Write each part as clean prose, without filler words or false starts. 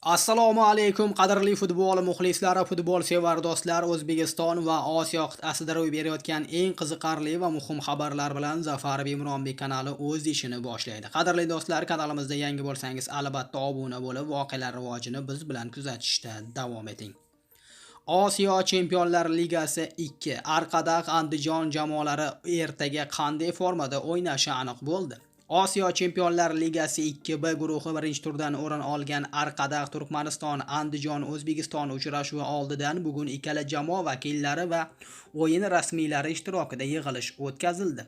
Assalomu alaykum, qadrli futbol muxlislari, futbol sevar do'stlar. O'zbekiston va Osiyo qit'asida ro'y berayotgan eng qiziqarli va muhim xabarlar bilan Zafar Imronbek kanali o'z ishini boshlaydi. Qadrli do'stlar, kanalimizda yangi bo'lsangiz, albatta obuna bo'lib, voqealar rivojini biz bilan kuzatishda davom eting. Osiyo Chempionlar Ligasi 2 Arqadaq Andijon jamoalari ertaga qanday formada o'ynashi aniq bo'ldi. Osiyo Chempionlar Ligasi 2B guruhi birinchi turdan o'rin olgan Arqadaq Turkmaniston, Andijon O'zbekiston uchrashuvi oldidan bugun ikkala jamoa vakillari va o'yin rasmiylari ishtirokida yig'ilish o'tkazildi.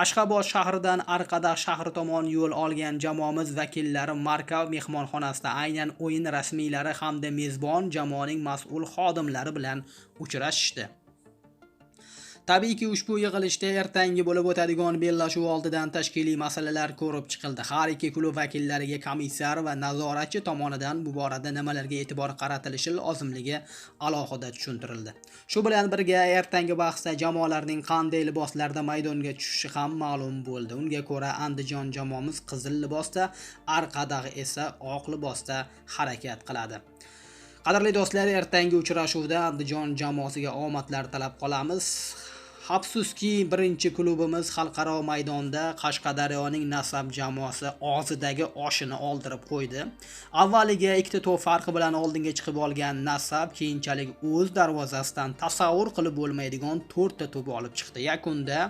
Ashxobod shahridan Arqadaq shahri tomon yo'l olgan jamoamiz vakillari Markav mehmonxonasida aynan o'yin rasmiylari hamda mezbon jamoaning mas'ul xodimlari bilan uchrashishdi. Tabiiyki, ushbu yig'ilishda ertangi bo'lib o'tadigan bellashuv oldidan tashkiliy masalalar ko'rib chiqildi. Har ikki klub vakillariga komissar va nazoratchi tomonidan bu borada nimalarga e'tibor qaratilishi lozimligi alohida tushuntirildi. Shu bilan birga ertangi bahsda jamoalarning qanday liboslarda maydonga tushishi ham ma'lum bo'ldi. Unga ko'ra Andijon jamoamiz qizil libosda, Arqadaq esa oq libosda harakat qiladi. Qadrli do'stlar, ertangi uchrashuvda Andijon jamoasiga omadlar tilab qolamiz. Afsuski, birinchi klubimiz xalqaro maydonda Qashqadaryoning Nasaf jamoasi og'zidagi oshini oldirib qo'ydi. Avvaliga ikkita to'p farqi bilan oldinga chiqib olgan Nasaf keyinchalik o'z darvozasidan tasavvur qilib bo'lmaydigan 4 ta to'p olib chiqdi. Yakunda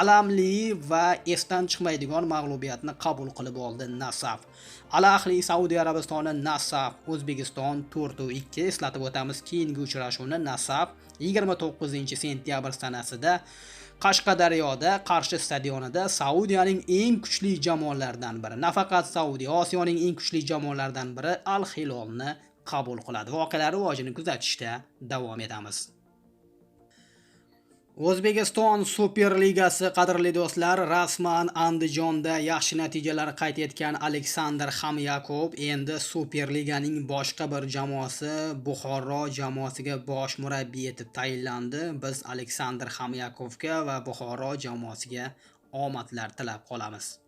alamli va esdan chiqmaydigan mag'lubiyatni qabul qilib oldi Nasaf. Al Ahli Saudiya Arabistoni, Nasaf O'zbekiston 4-2. Eslatib o'tamiz, keyingi uchrashuvni Nasaf 29-sentyabr sanasida Qashqadaryoda Qarshi stadionida Saudiyaning eng kuchli jamoalaridan biri, nafaqat Saudiya, Osiyoning eng kuchli jamoalaridan biri Al Hilolni qabul qiladi. Voqealar rivojini kuzatishda davom etamiz. O'zbekiston Superligasi, qadrli do'stlar, rasman Andijonda yaxshi natijalar qayd etgan Aleksandr Xomyakov endi Superliganing boshqa bir jamoasi Buxoro jamoasiga bosh murabbiy etib tayinlandi. Biz Aleksandr Xomyakovga va Buxoro jamoasiga omadlar tilab qolamiz.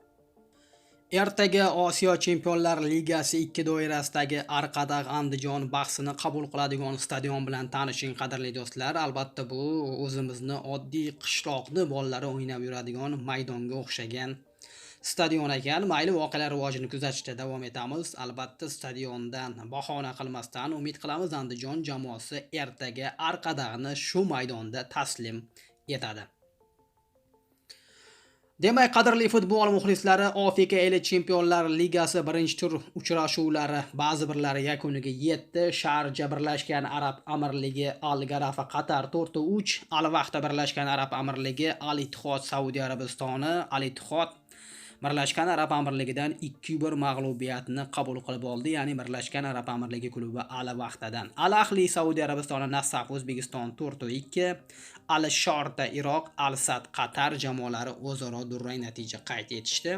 Ertaga Osiyo Chempionlar Ligasi 2 doirasidagi Arqadaq Andijon bahsini qabul qiladigan stadion bilan tanishing, qadrli do'stlar. Albatta bu o'zimizni oddiy qishloqni bolalari o'ynab yuradigan maydonga o'xshagan stadion ekan. Mayli, voqealar rivojini kuzatishda davom etamiz. Albatta stadiondan bahona qilmasdan umid qilamiz, Andijon jamoasi ertaga Arqadaqni shu maydonda taslim etadi. Demak, qadrli futbol muxlislari, Afrika Eli Chempionlar Ligasi birinchi tur uchrashuvlari ba'zi birlari yakuniga yetdi. Sharja Birlashgan Arab Amirligi Al Garafa Qatar 4-3, Al Vahda Birlashgan Arab Amirligi Al Ittihod Saudiya Arabistoni, Al Ittihod Birlashgan Arab Amirligidan 2-1 mag'lubiyatni qabul qilib oldi, ya'ni Birlashgan Arab Amirligi klubi Al Vahdadan. Al Ahli Saudiya Arabistoni, Nasaf O'zbekiston 4-2, Al Shorta Iroq, Al Sad Qatar jamoalari o'zaro durang natija qayd etishdi.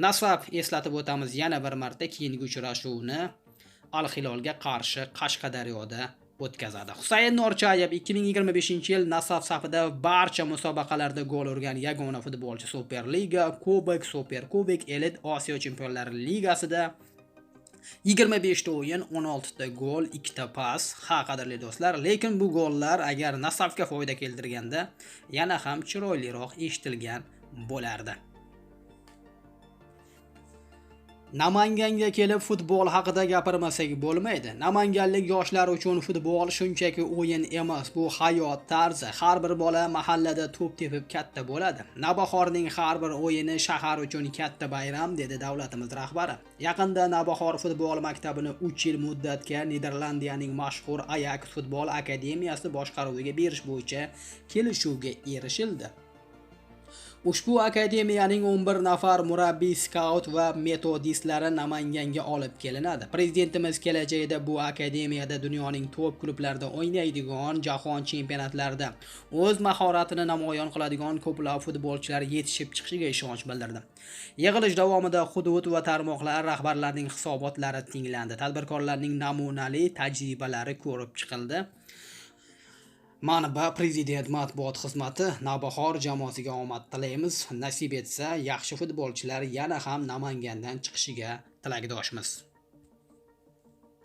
Nasaf, eslatib o'tamiz yana bir marta, keyingi uchrashuvni Al Hilolga qarshi Qashqadaryoda o'tkazadi. Husayn Norchayev 2025-yil Nasaf safida barcha musobaqalarda gol urgan yagona futbolchi. Superliga, Kubok, Superkubok, Elit Osiyo Chempionlar Ligasida 25 ta o'yin, 16 ta gol, 2 ta pas. Ha, qadrli do'stlar, lekin bu gollar agar Nasafga foyda keltirganda yana ham chiroyliroq eshitilgan bo'lardi. Namanganga kelib futbol haqida gapirmasak bo'lmaydi. Namanganlik yoshlar uchun futbol shunchaki o'yin emas, bu hayot tarzi. Har bir bola mahallada to'p tepib katta bo'ladi. Navbahorning har bir o'yini shahar uchun katta bayram, dedi davlatimiz rahbari. Yaqinda Navbahor futbol maktabini 3 yil muddatga Niderlandiyaning mashhur Ajax futbol akademiyasi boshqaruviga berish bo'yicha kelishuvga erishildi. Ushbu akademiyaning 11 nafar murabbiy, skaut va metodistlari Namanganga olib kelinadi. Prezidentimiz kelajakda bu akademiyada dunyoning top klublarida o'ynaydigan, jahon chempionatlarida o'z mahoratini namoyon qiladigan ko'plab futbolchilar yetishib chiqishiga ishonch bildirdi. Yig'ilish davomida hudud va tarmoqlar rahbarlarining hisobotlari tinglandi. Tadbirkorlarning namunali tajribalari ko'rib chiqildi. Manba: Prezident matbuot xizmati. Navbahor jamoasiga omad tilaymiz. Nasib etsa, yaxshi futbolchilar yana ham Namangandan chiqishiga tilakdoshmiz.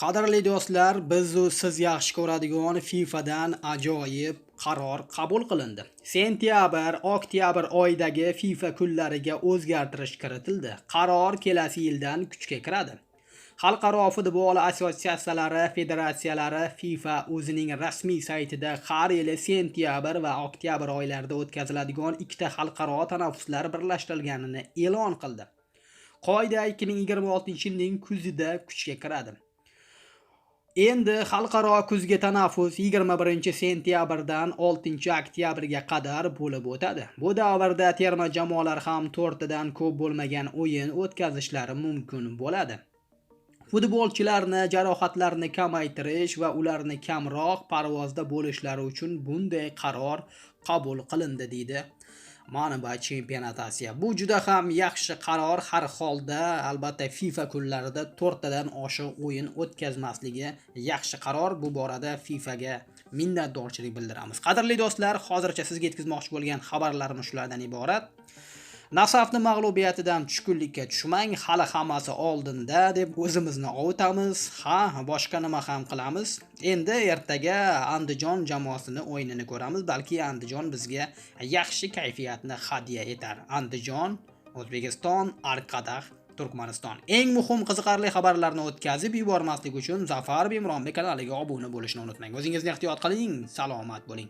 Qadrli do'stlar, biz siz yaxshi ko'radigan FIFAdan ajoyib qaror qabul qilindi. Sentyabr, oktyabr oyidagi FIFA kunlariga o'zgartirish kiritildi. Qaror kelasi yildan kuchga kiradi. Xalqaro futbol assotsiatsiyalari, federatsiyalari FIFA o'zining rasmiy saytida har yili sentyabr va oktyabr oylarida o'tkaziladigan ikkita xalqaro tanaffuslar birlashtirilganini e'lon qildi. Qoida 2026-yilning kuzida kuchga kiradi. Endi xalqaro kuzgi tanaffus 21-sentyabrdan 6-oktyabrga qadar bo'lib o'tadi. Bu davrda terma jamoalar ham 4 tadan ko'p bo'lmagan o'yin o'tkazishlari mumkin bo'ladi. Futbolchilarni jarohatlarni kamaytirish va ularni kamroq parvozda bo'lishlari uchun bunday qaror qabul qilindi, deydi manba Chempionat Osiyo. Bu juda ham yaxshi qaror. Har holda albatta FIFA kunlarida 4 tadan oshiq o'yin o'tkazmasligi yaxshi qaror. Bu borada FIFAga minnatdorchilik bildiramiz. Qadrli do'stlar, hozircha sizga yetkazmoqchi bo'lgan xabarlarimiz shulardan iborat. Nasafni mag'lubiyatidan tushkunlikka tushmang, hali hammasi oldinda deb o'zimizni ovutamiz. Ha, boshqa nima ham qilamiz? Endi ertaga Andijon jamoasini o'yinini ko'ramiz. Balki Andijon bizga yaxshi kayfiyatni hadya etar. Andijon, O'zbekiston, Arkadag, Turkmaniston. Eng muhim qiziqarli xabarlarni o'tkazib yubormaslik uchun Zafar Bemronbek kanaliga obuna bo'lishni unutmang. O'zingizni ehtiyot qiling, salomat bo'ling.